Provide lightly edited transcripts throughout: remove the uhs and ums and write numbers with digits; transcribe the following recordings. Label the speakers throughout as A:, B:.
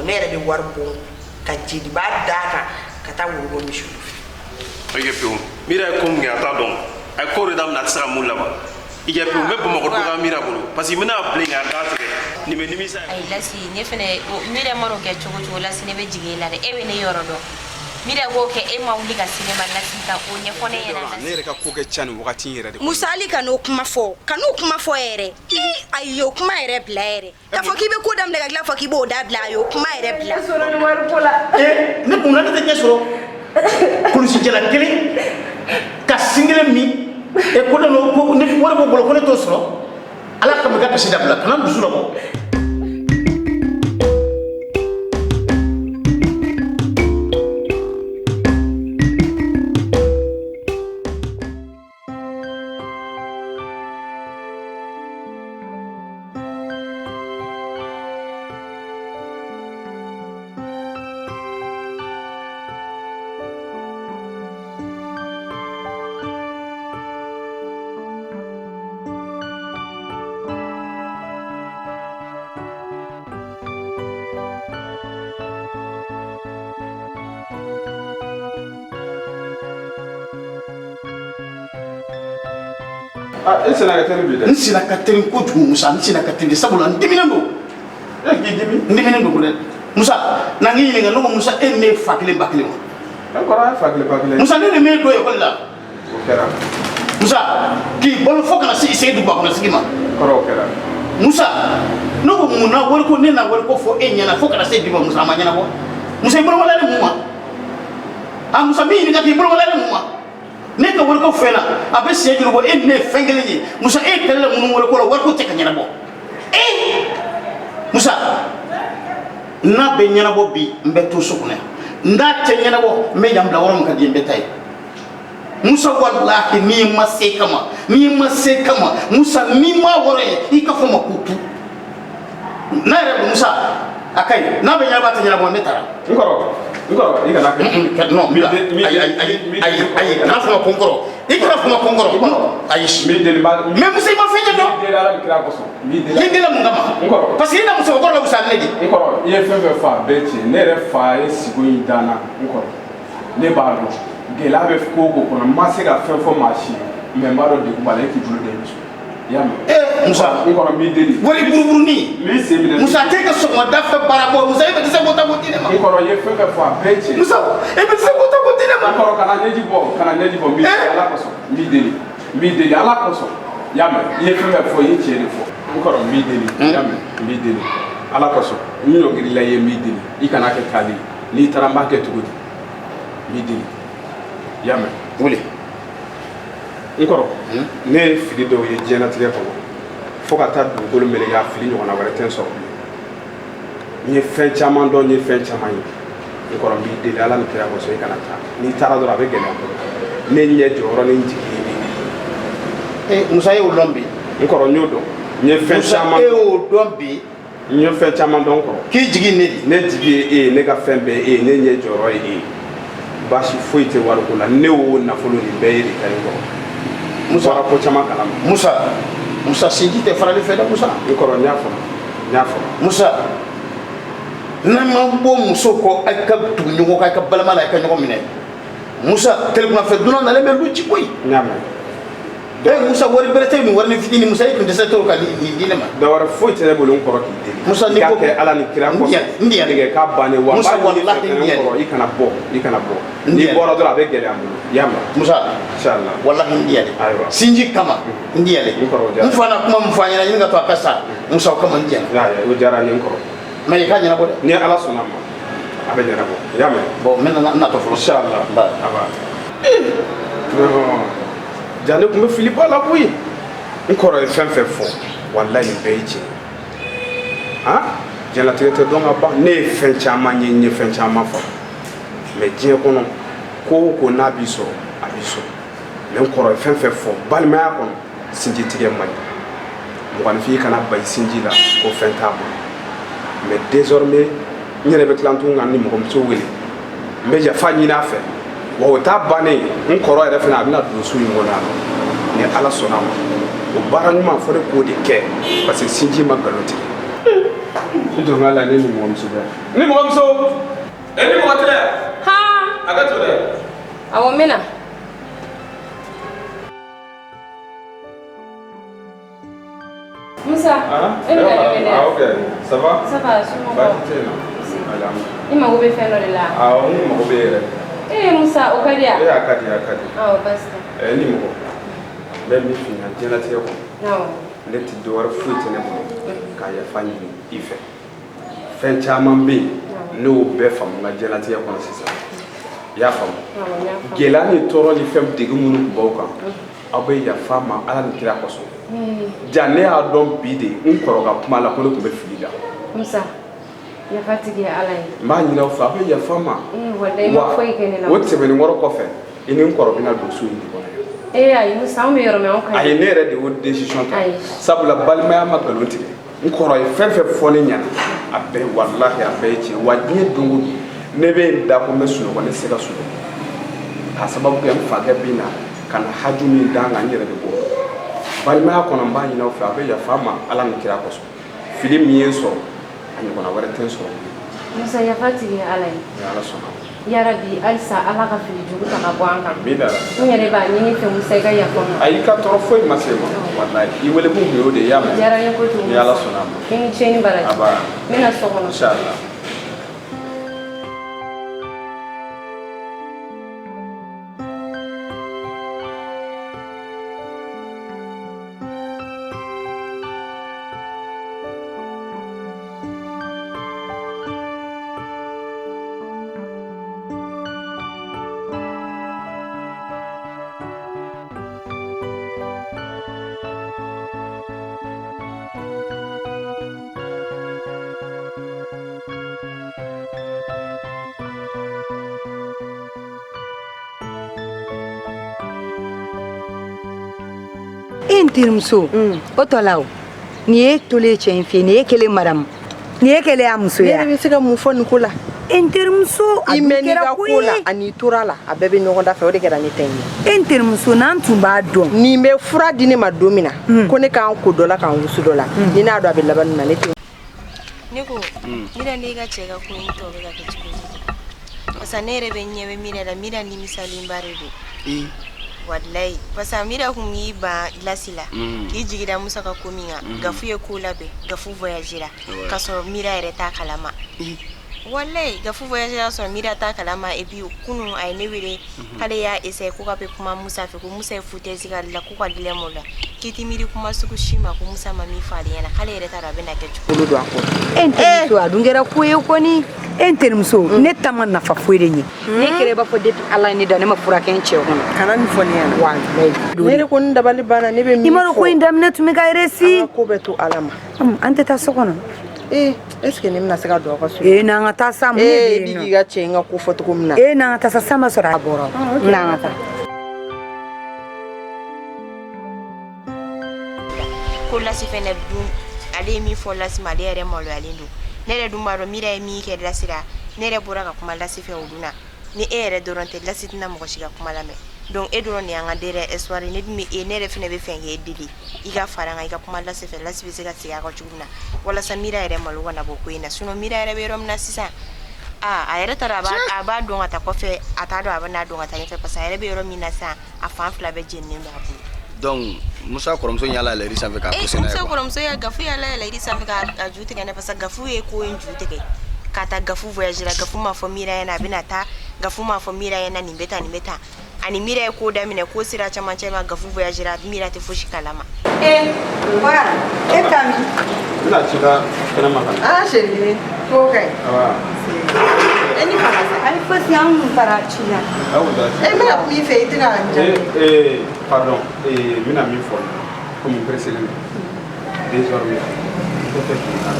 A: Bamakɔ, ne yɛrɛ bɛ wari bɔ ka jeliba d'a kan ka taa woro bɔ misiw nɔfɛ.
B: I kɛ pewu. Mira ye ko min kɛ, a t'a dɔn. A ye ko de daminɛ, a tɛ se ka mun laban. I kɛ pewu, n bɛ Bamakɔ dɔgɔya Mira bolo parce que n bɛna bilen k'a da tigɛ. Nin bɛ nimisa.
C: Ayi Lasi, ne fɛnɛ mi yɛrɛ man'o kɛ cogo cogo, Lasi, ne bɛ jigin e la dɛ. E bɛ ne yɔrɔ dɔn. Mi yɛrɛ k'o kɛ, e ma wuli ka se ne ma, Lasi, ka o ɲɛfɔ ne ɲɛna, Lasi.
D: Ne yɛrɛ ka ko kɛ ca nin wagati in yɛrɛ de kɔnɔ.
E: Musa, hali ka n'o kuma fɔ, ka n'o kuma fɔ yɛrɛ. Ii, ayi, o kuma yɛrɛ bila yɛrɛ. K'a fɔ k'i bɛ ko daminɛ ka tila fɔ k'i b'o dabila, ayi, o kuma yɛrɛ bila.
A: Sɔrɔ ni wari ko la.
F: Ee, ne kun na ne tɛ ɲɛ sɔrɔ. Kulusijala kelen ka sin kelen min e ko ne ko ne wari b'o bolo ko ne t'o sɔrɔ. Ala kama, i ka kasi dabila, kana n dusu labɔ.
D: Ah, e senna ka teli bi dɛ.
F: N senna ka teli kojugu, Musa, n senna ka teli sabula n diminen don.
D: E k'i dimi?
F: N diminen don dɛ, Musa. Na n k'i ɲininka, ne ko Musa, e ni ne ye fa kelen ba kelen wa?
D: E kɔrɔ, an ye fa kelen ba kelen.
F: Musa, ne de m'e don ekɔli la.
D: O kɛra.
F: Musa, k'i balo fo kana se i sen duguba kɔnɔ sigi ma.
D: Kɔrɔ, o kɛra.
F: Musa, ne ko mun na wariko, ne na wariko fɔ e ɲɛna fo kana se bi ma, Musa, a ma ɲɛnabɔ. Musa, i bolo wala ne mun ma? A Musa, n b'i ɲininka k'i bolo wala ne mun ma? Ne ka wariko fɛn na, a bɛ siɲɛ joli bɔ? E ni ne ye fɛn kelen ye. Musa, e kɛlɛ la minnu wariko la, wariko tɛ ka ɲɛnabɔ. Ee Musa, n'a bɛ ɲɛnabɔ bi, n bɛ to so kɔnɔ yan. N'a tɛ ɲɛnabɔ, n bɛ yan bila, yɔrɔ min ka di n ye, n bɛ taa yen. Musa, walahi, n'i ma se kama, n'i ma se kama, Musa, n'i ma wɔrɔ ye, i ka fɔ n ma ko tu n'a yɛrɛ don. Musa, a ka ɲi, n'a bɛ ɲɛnabɔ, a tɛ ɲɛnabɔ, ne taara.
D: N kɔrɔ, n kɔrɔ, i kana kɛ.
F: Non, n bila. Ayi, ayi, ayi, ayi, ayi, kana fɔ n ma ko n kɔrɔ. I kana fɔ n ma ko n kɔrɔ. Ayi.
D: N b'i deli ba.
F: Mais Musa, i ma fɛn ɲɛ dɔn.
D: N b'i deli Ala ni kira kosɔn. N b'i deli.
F: I deli mun kama?
D: N kɔrɔ.
F: Parce que i na musokɔrɔ la wusa ne de.
D: N kɔrɔ, i ye fɛn fɛn fɔ, a bɛɛ tiɲɛ. Ne yɛrɛ fa ye siko in dan na, n kɔrɔ. Ne b'a dɔn. Gɛlɛya bɛ ko o ko kɔnɔ, n ma se ka fɛn fɔ maa si ye. Mais n b'a dɔn degun b'a la, e k'i bolo den muso. I y'a mɛn?
F: Ee Musa.
D: N kɔrɔ, n b'i deli.
F: Wari buruburunin.
D: N b'i sen minɛ.
F: Musa, t'e ka sɔgɔmada fɛ baara bɔ. Musa, e bɛ dɛsɛ k'o ta k'o di ne ma.
D: N kɔrɔ, i ye fɛn fɛn fɔ, a bɛɛ tiɲɛ.
F: Musa, e bɛ dɛsɛ k'o ta k'o di ne ma.
D: N kɔrɔ, kana ɲɛji bɔ, kana ɲɛji bɔ, n b'i deli Ala kosɔn, n b'i deli, n b'i deli Ala kosɔn. I y'a mɛn? I ye fɛn fɛn fɔ, i ye tiɲɛ de fɔ. N kɔrɔ, n b'i deli, i y'a mɛn? N b'i deli Ala kosɔn, n ɲɔngirila i ye, n b'i deli, i kana kɛ taali ye. N'i taara, n b'a kɛ cogo di? N b'i deli, i y'a mɛn?
F: Wuli.
D: N kɔrɔ, ne ye fili dɔw ye diɲɛlatigɛ kɔnɔ fo ka taa dugukolo meleke, a fili ɲɔgɔnna wɛrɛ tɛ n sɔrɔ bilen. N ye fɛn caman dɔn, n ye fɛn caman ye. N kɔrɔ, n b'i deli Ala ni kira kosɔn, i kana taa. N'i taara dɔrɔn, a bɛ gɛlɛya n bolo. Ne ɲɛ jɔyɔrɔ ni n jigi ye de.
F: Ee Musa, e y'o dɔn bi.
D: N kɔrɔ, n y'o dɔn. N ye fɛn caman.
F: Musa, e y'o dɔn bi.
D: N ye fɛn caman dɔn, kɔrɔ.
F: K'i jigi ne de.
D: Ne jigi ye e ye, ne ka fɛn bɛɛ ye e ye, ne ɲɛ jɔyɔrɔ ye e ye. Baasi foyi tɛ wariko la, ne o nafolo nin bɛɛ ye de ta ye, n kɔrɔ.
F: Musa,
D: bɔra ko caman kalama.
F: Musa, Musa, sinji tɛ farali fɛ dɛ, Musa.
D: N kɔrɔ, n y'a faamu, n y'a faamu.
F: Musa, n'an ma bɔ muso kɔ, a ka tugu ɲɔgɔn kɔ, a ka balima la, a ka ɲɔgɔn minɛ. Musa, telekunnafɛn dunan nalen bɛ lu ci koyi.
D: N y'a mɛn.
F: Ee Musa, wari bɛrɛ tɛ nin wari ni fitinin. Musa, e tun tɛ se to ka nin di ne ma.
D: Dɔ wɛrɛ foyi tɛ ne bolo, n kɔrɔ, k'i deli.
F: Musa,
D: n'i ko kɛ Ala ni kira kosɔn.
F: N diya.
D: Nɛgɛ k'a bannen wa.
F: Musa,
D: n b'a ɲini
F: walahi,
D: fɛ
F: n diya.
D: n kɔrɔ, i kana bɔ, i kana bɔ.
F: N
D: N'i
F: diya.
D: bɔra dɔrɔn, a bɛ gɛlɛya n bolo. I y'a mɛn?
F: Musa,
D: Inshallah.
F: Walahi, n diya dɛ.
D: Ayiwa.
F: Sinji kama, n diya dɛ.
D: N kɔrɔ, o diyara.
F: N fa na kuma min fɔ an ɲɛna, ɲini ka to a ka sa. Musa, o kama n diya.
D: Ya, o diyara n ye, n kɔrɔ.
F: Mais i k'a ɲɛnabɔ dɛ.
D: Ni Ala sɔnna a ma, a bɛ ɲɛnabɔ. I y'a mɛn?
F: Bon, n bɛna n natɔ fɔlɔ.
D: Inshallah.
F: Ba.
D: Aba. Non. Ja, ne tun bɛ fili ba la koyi. N kɔrɔ ye fɛn fɛn fɔ, walayi, nin bɛɛ ye tiɲɛ ye. Han, diɲɛlatigɛ tɛ dɔn ka ban. Ne ye fɛn caman ye, n ye fɛn caman faamu. Mais diɲɛ kɔnɔ, ko o ko n'a b'i sɔrɔ, a b'i sɔrɔ. Mais n kɔrɔ ye fɛn fɛn fɔ balimaya kɔnɔ, sinji tigɛ man ɲi. Mɔgɔninfin kana ba i sinji la ko fɛn t'a bolo. Mais désormais, n yɛrɛ bɛ tila tun ka ni mɔgɔmuso wele, n bɛ yafa ɲini a fɛ. Wa o t'a bannen ye, n kɔrɔ yɛrɛ fana, a bɛna don so in kɔnɔ yan nɔ. Ni Ala sɔnna a ma, o baara ɲuman fɔ ne k'o de kɛ, parce que sinji ma nkalon tigɛ. I jɔ n k'a la ne ni mɔgɔmuso bɛ yan. Ni mɔgɔmuso! E ni mɔgɔ tɛ yan?
G: Han!
D: A ka to dɛ.
G: Awɔ, n bɛ na. Musa, e bɛ ka ne wele
D: Ah,
G: wa?
D: ok. Ça va?
G: Ça va, somɔgɔw?
D: Baasi tɛ yen nɔ. Alhamdulilah.
G: I mago bɛ fɛn dɔ de la?
D: Awɔ, n mago bɛ e yɛrɛ.
G: Ee Musa, o ka di yan?
D: E a ka di, a ka di.
G: Awɔ, baasi tɛ.
D: Ɛ ni mɔgɔ. N bɛ min f'i ɲɛna diɲɛlatigɛ kɔnɔ.
G: Awɔ.
D: Ne tɛ dɔwɛrɛ foyi tɛ ne bolo ka yafa ɲini i fɛ. Fɛn caman bɛ yen ne y'o bɛɛ faamu n ka diɲɛlatigɛ kɔnɔ sisan. I y'a faamu?
G: Awɔ, n y'a faamu.
D: Gɛlɛya ni tɔɔrɔ ni fɛn degun minnu tun b'aw kan, aw bɛ yafa n ma Ala ni kira kosɔn.
G: Ee,
D: Ja ne y'a dɔn bi de n kɔrɔ ka kuma la ko ne tun bɛ fili la.
G: Musa, yafa tigi ye Ala ye.
D: N b'a ɲini aw fɛ aw bɛ yafa n ma.
G: Ee, walayi, i ma foyi kɛ ne la.
D: O tɛmɛnen kɔrɔ kɔfɛ i ni n kɔrɔ bɛna don so in de kɔnɔ yan.
G: Ee, ayi Musa, anw bɛ yɔrɔ min, anw ka ɲi.
D: Ayi ne yɛrɛ de y'o décision ta.
G: Ayi.
D: Sabula balimaya ma nkalon tigɛ. N kɔrɔ ye fɛn fɛn fɔ ne ɲɛna a bɛɛ walahi a bɛɛ ye tiɲɛ wa diɲɛ don o don ne bɛ n da ko n bɛ sunɔgɔ ne tɛ se ka sunɔgɔ k'a sababu kɛ n fakɛ bɛ na ka na haju min d'an kan n yɛrɛ de b'o dɔn. Balimaya kɔnɔ n b'a ɲini aw fɛ a bɛ yafa n ma Ala ni kira kosɔn fili min ye n sɔrɔ a ɲɔgɔnna wɛrɛ tɛ n sɔrɔ bilen.
G: Musa, yafa tigi ye Ala ye.
D: Ni Ala sɔnna.
G: Yarabi, halisa Ala ka fili jugu ta ka bɔ an kan.
D: Amina.
G: N yɛrɛ b'a ɲini i fɛ Musa, i ka yafa n ma.
D: Ayi i ka tɔɔrɔ foyi ma se n ma walahi i wele kun tun y'o de ye i y'a mɛn.
G: A diyara n ye kojugu.
D: Ni Ala sɔnna a ma.
G: I ni ce ni baraji.
D: Aba.
G: N bɛna so kɔnɔ.
D: Inchallah.
H: E n terimuso o tɔ la o nin ye tolen cɛ in fɛ yen nin ye kelen madamu nin ye kelen y'a muso
A: Ne
H: ye
A: yɛrɛ bɛ se ka mun fɔ nin ko la?
H: E n terimuso a
A: I
H: dun
A: mɛnn'i
H: kɛra
A: ka
H: ko
A: ko la
H: ye
A: ani i tora la a bɛɛ bɛ ɲɔgɔn da fɛ o de kɛra ne ta in ye.
H: E n terimuso n'an tun b'a dɔn.
A: Nin bɛ fura di ne ma don min na ko ne k'an ko dɔ la k'an wusu dɔ la ni n'a dɔn a bɛ laban nin na ne tɛ.
C: Ne ko Mira ne ka cɛ ka ko in tɔ bɛ ka kɛ cogo di? Parce que ne yɛrɛ bɛ ɲɛ bɛ Mira la, Mira nimisalenba de don. Walayi, parce que Mira kun y'i ban lasi la k'i jigi da Musa ka ko min kan, Gafu ye ko labɛn, Gafu voyagera k'a sɔrɔ Mira yɛrɛ t'a kalama. Walayi, Gafu voyagera k'a sɔrɔ Mira t'a kalama et puis kunun a ye ne wele k'ale y'a essayer ko k'a bɛ kuma Musa fɛ ko Musa ye foutaise k'ale la ko ka dilɛn o la k'i t'i miiri kuma sugu si ma ko Musa ma min fɔ ale ɲɛna k'ale yɛrɛ t'a dɔn a bɛna kɛ cogo.
A: Bolo don a kɔ.
H: E n terimuso a dun kɛra ko ye kɔni e n terimuso ne ta ma nafa foyi de ɲɛ ne kɛra i b'a fɔ depuis Ala ye ne da ne ma fura kɛ n cɛ kɔnɔ.
A: Kana nin fɔ ne ɲɛna.
H: Walayi.
A: Ne yɛrɛ kɔni dabali banna ne bɛ min fɔ.
H: I m'a dɔn ko in daminɛ tun bɛ ka réussi.
A: An ka ko bɛɛ to Ala ma.
H: An tɛ taa so kɔnɔ.
A: Ee est ce que ne bɛna se ka don aw ka so?
H: Ee n'an ka taa sa mun de bɛ yen
A: Ee i
H: nɔ?
A: b'i ka cɛ in ka ko fɔ cogo min na.
H: Ee n'an ka taa sa san ma sɔrɔ a bɔra. N'an ka taa.
C: Ko lasi fɛnɛ dun ale ye min fɔ lasi ma ale yɛrɛ maloyalen don ne yɛrɛ dun b'a dɔn Mira ye min kɛ lasi la ne yɛrɛ bɔra ka kuma lasi fɛ o dun na ni e yɛrɛ dɔrɔn tɛ lasi tɛna mɔgɔ si ka kuma lamɛn donc e dɔrɔn de y'an ka dernier espoir ye ne dun bɛ e ne yɛrɛ fɛnɛ bɛ fɛ k'e deli i ka fara n kan i ka kuma lasi fɛ lasi bɛ se ka segin a kan cogo min na walasa Mira yɛrɛ malo kana bɔ ko in na sinon Mira yɛrɛ bɛ yɔrɔ min na sisan aa a yɛrɛ t'a dɔn a b'a dɔn ka taa kɔfɛ a t'a dɔn a bɛ n'a dɔn ka taa ɲɛfɛ parce que a yɛrɛ bɛ yɔrɔ min na sisan a fan fila bɛɛ jeninen don a bolo.
I: Donc Musa kɔrɔmuso y'a yɛlɛ yiri sanfɛ k'a
C: Eh,
I: pousser n'a ye
C: Musa
I: quoi.
C: kɔrɔmuso ya Gafu y'a layɛlɛ yiri sanfɛ k'a ju tigɛ ne parce que Gafu ye ko in ju tigɛ ka taa Gafu voyage la Gafu m'a fɔ Mira ɲɛna a bɛna taa Gafu m'a fɔ Mira ɲɛna nin bɛ tan nin bɛ tan ani Mira ye ko daminɛ ko sera camancɛ ma Gafu voyage la Mira tɛ fosi kalama.
H: Ee Bakari e bɛ taa min?
D: N bɛna ci la kɛnɛma ka na.
A: Ah chérie ko ka ɲi.
D: Awa.
A: E ni fana sa.
H: Ayi fosi an kun taara ci la.
D: Aw da.
A: E bɛna kuma i fɛ i tɛna n jaabi.
D: Eh, pardon, eh, n bɛna min fɔ komi n pressé len don désormais n tɛ fɛ k'i ka.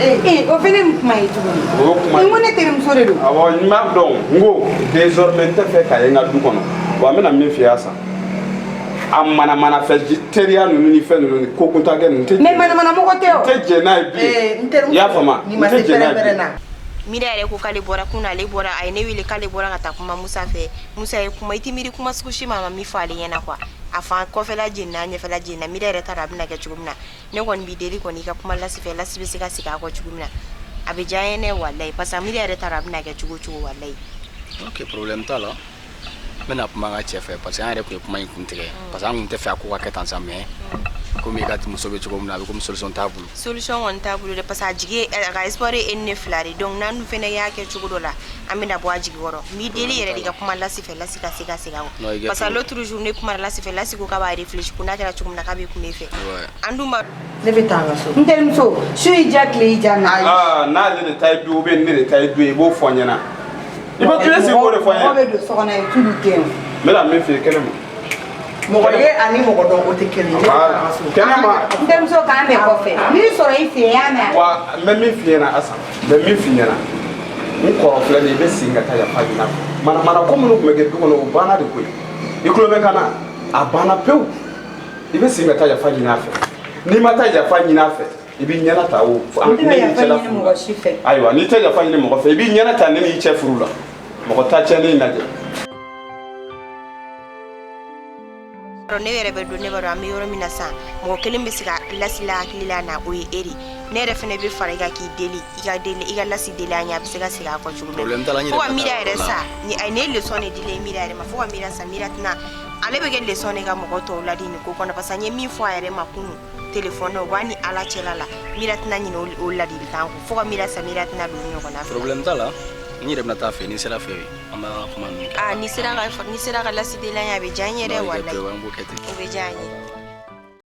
H: Ee o fɛnɛ ye kuma ye tuguni.
D: O kuma.
H: N ko ne terimuso de don.
D: Awɔ n b'a dɔn n ko désormais n tɛ fɛ k'a ye n ka du kɔnɔ wa n bɛna min f'i ye sisan a manamana fɛ teriya ninnu ni fɛn ninnu ko kuntakɛ ninnu n tɛ.
H: Ne manamana mɔgɔ tɛ o.
D: N tɛ jɛn n'a ye bilen.
A: N terimuso
D: I y'a faamu
A: nin
D: n
A: ma
D: tɛ
A: se
D: jɛn n'a ye
A: pɛrɛn-pɛrɛn
D: bilen.
A: na.
C: Mira yɛrɛ ko k'ale bɔra kunun ale bɔra a ye ne wele k'ale bɔra ka taa kuma Musa fɛ Musa ye kuma i t'i miiri kuma sugu si ma a ma min fɔ ale ɲɛna quoi A fan kɔfɛla jenina, a ɲɛfɛla jenina. Mira yɛrɛ t'a dɔn a bɛna kɛ cogo min na. Ne kɔni b'i deli kɔni, i ka kuma Lasi fɛ, Lasi bɛ se ka segin a kɔ cogo min na, a bɛ diya n ye dɛ, walayi, parce que Mira yɛrɛ t'a dɔn a bɛna kɛ cogo o cogo, walayi.
I: Ok, problème t'a la. N bɛna kuma n ka cɛ fɛ, parce que an yɛrɛ tun ye kuma in kun tigɛ, parce que an tun tɛ fɛ a ko ka kɛ tan sa, mais komi i ka muso bɛ cogo min na, a bɛ komi solution t'a bolo.
C: Solution kɔni t'a bolo dɛ, parce que a jigi ye, a ka espoir ye e ni ne fila de. Donc n'an dun fɛnɛ y'a kɛ cogo dɔ la, an bɛna bɔ a jigi kɔrɔ. N b'i deli yɛrɛ de, ka kuma Lasi fɛ, Lasi ka se ka segin a
I: Non, i
C: kɔ,
I: ka
C: parce que
I: to.
C: l'autre jour ne kumana Lasi fɛ, Lasi ko k'a b'a réfléchir, ko n'a kɛra cogo min na, k'a bɛ kun e fɛ. An dun b'a
A: Ne bɛ taa n ka so.
H: N terimuso, su y'i diya, tile y'i diya na.
D: Aa, n'ale de ta ye du ou bien ne de ta ye du ye, i b'o fɔ n ɲɛna. I bɛ i bɛ sigi k'o de fɔ n
H: Mɔgɔ
D: ɲɛna.
H: bɛ don so kɔnɔ yen, t'olu gɛn o.
D: N bɛna min f'i ye, kɛnɛ ma.
A: Mɔgɔ ye ani mɔgɔ dɔn, o tɛ kelen ye. Ne bɛ taa n ka so.
D: Kɛnɛ ma.
H: N terimuso, k'an bɛn kɔfɛ, n'i sɔrɔ i fɛ yen, y'a mɛn?
D: Wa n bɛ min f'i ɲɛna, Asan, n bɛ min f'i ɲɛna, n kɔrɔ filɛ nin ye, i bɛ segin ka taa yafa ɲini a fɛ. Manamana ko minnu tun bɛ kɛ du kɔnɔ, o banna de koyi. I tulo bɛ ka na, a banna pewu. I bɛ segin ka taa yafa ɲini a fɛ. N'i ma taa yafa ɲini a fɛ, i b'i ɲɛna ta o.
H: N tɛna
D: Ne n'i
H: yafa
D: cɛla
H: ɲini
D: furu la.
H: mɔgɔ si fɛ.
D: Ayiwa, n'i tɛ yafa ɲini mɔgɔ fɛ, i b'i ɲɛna ta ne n'i cɛ furu la. Mɔgɔ t'a cɛ ne lajɛ.
C: Ne yɛrɛ bɛ don, ne b'a dɔn an bɛ yɔrɔ min na sisan, mɔgɔ kelen bɛ se ka Lasi la hakili la na, o ye e de ye. Ne yɛrɛ fɛnɛ bɛ fara i kan k'i deli, i ka deli, i ka Lasi deli an ye, a bɛ se ka segin a kɔ cogo min.
I: Problème t'a la, n yɛrɛ
C: Fo ka
I: bɛ taa
C: Mira yɛrɛ
I: yɔrɔ la.
C: sa ni a ye ne leçon de dilen Mira yɛrɛ ma, fo ka Mira sa, Mira tɛna ale bɛ kɛ leçon de ka mɔgɔ tɔw ladi nin ko kɔnɔ, parce que n ye min fɔ a yɛrɛ ma kunun téléphone na, o b'a ni Ala cɛla la, Mira tɛna ɲinɛ o ladilikan kɔ. Fo ka Mira sa, Mira tɛna don ɲɔgɔn na.
I: Problème t'a la, n yɛrɛ bɛna taa fɛ. Ni n sera fɛ yen, an b'a kuma ninnu kɛ.
C: Aa, n'i sera ka Lasi deli an ye, a bɛ diya n ye dɛ.
I: Non, i kɛ
C: Walayi.
I: pewu, an b'o kɛ ten.
C: O bɛ diya n ye.